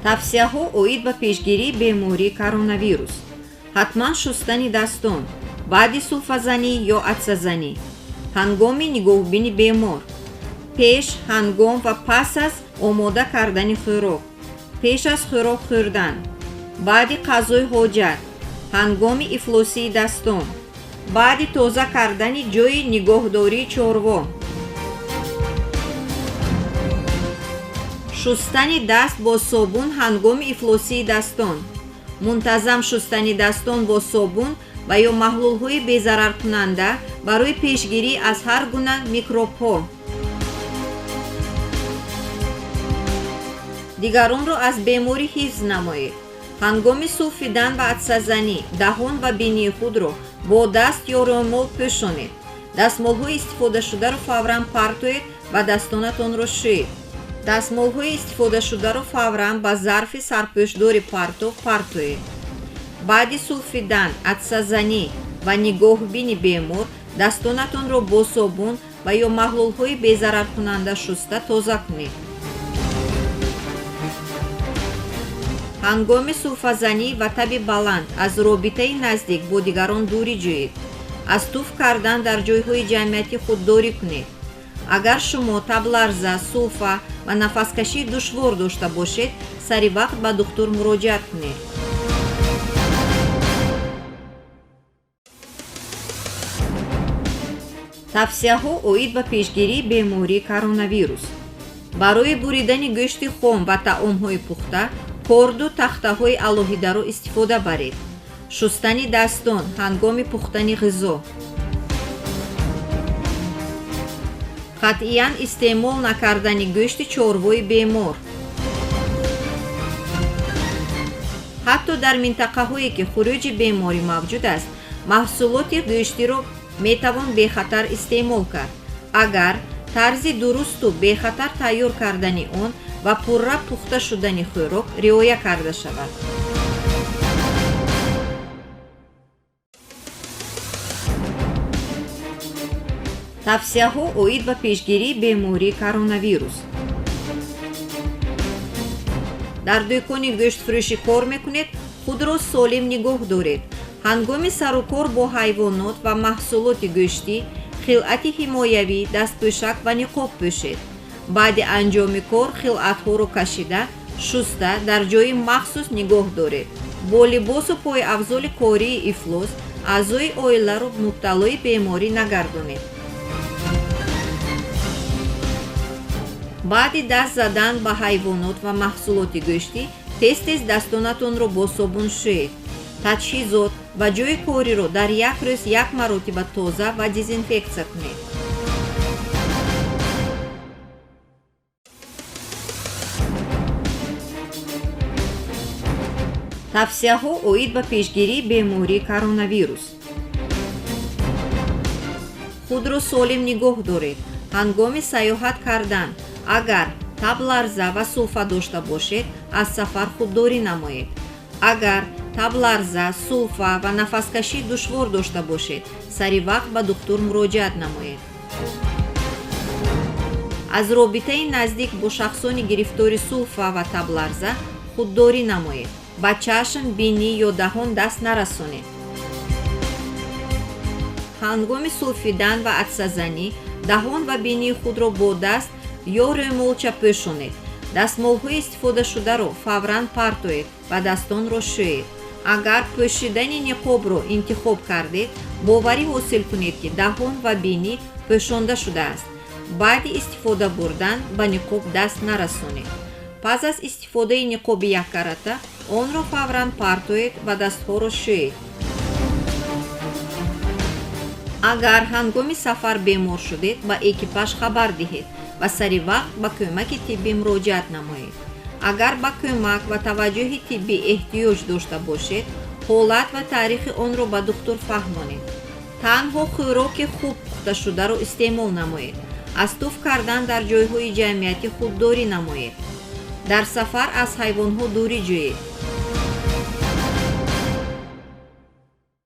Тавсияҳо оид ба пешгирии бемории коронавирус. Ҳатман шустани дастон баъди сулфазанӣ ё атсазанӣ, ҳангоми нигоҳубини бемор, пеш, ҳангом ва пас аз омода кардани хӯрок, пеш аз хӯрок хӯрдан, баъди қазои ҳоҷат, ҳангоми ифлосии дастон, баъди тоза кардани ҷойи нигоҳдории чорво. Шустани даст бо собун ҳангоми ифлосии дастон. Мунтазам шустани дастон бо собун ва ё маҳлулҳои безараркунанда барои пешгирӣ аз ҳар гуна микробҳо. Дигаронро аз беморӣ ҳифз намоед. Ҳангоми сулфидан ва атсазанӣ даҳон ва бинии худро бо даст ё рӯмол пӯшонед. Дастмолҳои истифодашударо фавран партоед ва дастонатонро шӯед. Дастмолҳои истифодашударо фавран ба зарфи сарпӯшдори партов партоед. Баъди сулфидан, атсазанӣ ва нигоҳубини бемор дастонатонро бо собун ва ё маҳлулҳои безараркунанда шуста тоза кунед. Ҳангоми сулфазанӣ ва таби баланд аз робитаи наздик бо дигарон дурӣ ҷӯед. Аз туф кардан дар ҷойҳои ҷамъиятӣ худдорӣ кунед. Агар шумо табларза, сулфа ва нафаскашии душвор дошта бошед, сари вақт ба духтур муроҷиат кунед. Тавсияҳо оид ба пешгирии бемории коронавирус. Барои буридани гӯшти хом ва таомҳои пухта корду тахтаҳои алоҳидаро истифода баред. Шустани дастон ҳангоми пухтани ғизо. Қатъиян истеъмол накардани гӯшти чорвои бемор. Ҳатто дар минтақаҳое ки хуруҷи беморӣ мавҷуд аст, маҳсулоти гӯштиро метавон бехатар истеъмол кард, агар тарзи дурусту бехатар тайёр кардани он ва пурра пухта шудани хӯрок риоя карда шавад. Тавсияҳо оид ба пешгирии бемории коронавирус. Дар дӯкони гӯштфурӯшӣ кор мекунед, худро солим нигоҳ доред. Ҳангоми сарукор бо ҳайвонот ва маҳсулоти гӯштӣ хилъати ҳимоявӣ, дастпӯшак ва ниқоб пӯшед. Баъди анҷоми кор хилъатҳоро кашида, шуста дар ҷои махсус нигоҳ доред. Бо либосу пойафзоли кории ифлос аъзои оиларо мубталои беморӣ нагардонед. Баъди даст задан ба ҳайвонот ва маҳсулоти гӯштӣ тез-тез дастонатонро бо собун шӯед. Таҷҳизот ва ҷойи кориро дар як рӯз як маротиба тоза ва дезинфексия кунед. Тавсияҳо оид ба пешгирии бемории коронавирус. Худро солим нигоҳ доред. Ҳангоми сайёҳат кардан, агар табларза ва сулфа дошта бошед, аз сафар худдорӣ намоед. Агар табларза, сулфа ва нафаскашии душвор дошта бошед, сари вақт ба духтур муроҷиат намоед. Аз робитаи наздик бо шахсони гирифтори сулфа ва табларза худдорӣ намоед. Ба чашм, бинӣ ё даҳон даст нарасонед. Ҳангоми сулфидан ва атсазанӣ даҳон ва бинии худро бо даст ё рӯмолча пӯшонед. Дастмолҳои истифодашударо фавран партоед ва дастонро шӯед. Агар пӯшидани ниқобро интихоб кардед, боварӣ ҳосил кунед, ки даҳон ва бинӣ пӯшонда шудааст. Баъди истифода бурдан ба ниқоб даст нарасонед. Пас аз истифодаи ниқоби яккарата онро фавран партоед ва дастҳоро шӯед. Агар ҳангоми сафар бемор шудед, ба экипаж хабар диҳед ва сари вақт ба кӯмаки тиббӣ муроҷиат намоед. Агар ба кӯмак ва таваҷҷӯҳи тиббӣ эҳтиёҷ дошта бошед, ҳолат ва таърихи онро ба духтур фаҳмонед. Танҳо хӯроки хуб пухташударо истеъмол намоед. Аз туф кардан дар ҷойҳои ҷамъиятӣ худдорӣ намоед. Дар сафар аз ҳайвонҳо дурӣ ҷӯед.